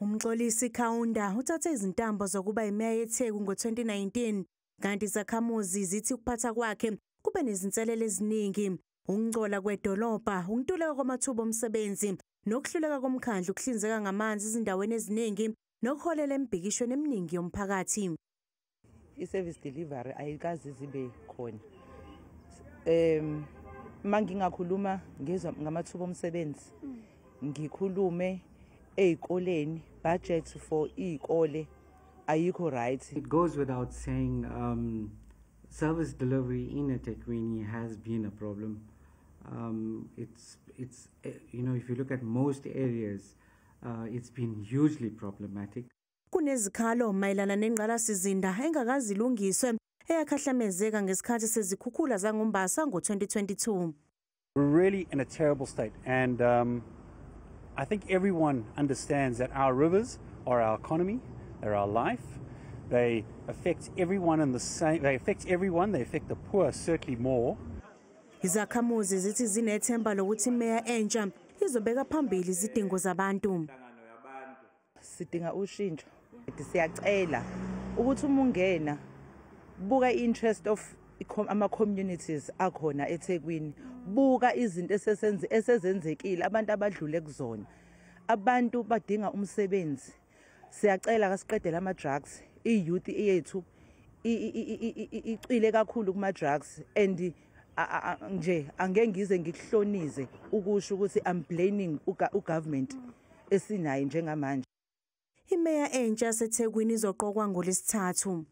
UMxolisi Kaunda uthathe izintambo zokuba imeya yeTheku ngo-2019, kanti izakhamuzi zithi ukuphatha kwakhe kube nezinselele eziningi. Ukungcola kwedolobha, ukuntuleka kwamathuba omsebenzi nokuhluleka komkhandlu ukuhlinzeka ngamanzi ezindaweni eziningi nokuholela emibhikishweni eminingi yomphakathi. I-service delivery ayikaze zibe khona. Uma ngingakhuluma ngamathuba omsebenzi, ngikhulume ey'koleni, budget for iy'kole ayikho right. It goes without saying, service delivery in eThekwini has been a problem. It's if you look at most areas, it's been hugely problematic. Kunezikhalo mayelana nengqalasizinda engakaze ilungiswe eyakhahlamezeka ngesikhathi sezikhukhula zangoMbasa ngo-2022. We're really in a terrible state, and I think everyone understands that our rivers are our economy, they're our life. They affect everyone in the same. They affect everyone. They affect the poor certainly more. Izakhamuzi zithi zinethemba lokuthi imeya entsha izobeka phambili izidingo zabantu. Sidinga ushintsho. Siyacela ukuthi uma ungena, buka i-interest of ama-communities akhona eThekwini, buka izinto esesenze esezenzekile, abantu abadlule kuzona. Abantu badinga umsebenzi. Siyacela kasiqedele ama-drugs. I-youth yethu icwile kakhulu kuma-drugs, and nje angeke ngize ngikuhlonize ukusho ukuthi I'm blaming ugovernment esinayo njengamanje. Imeya entsha yaseThekwini izoqokwa ngoLwesithathu.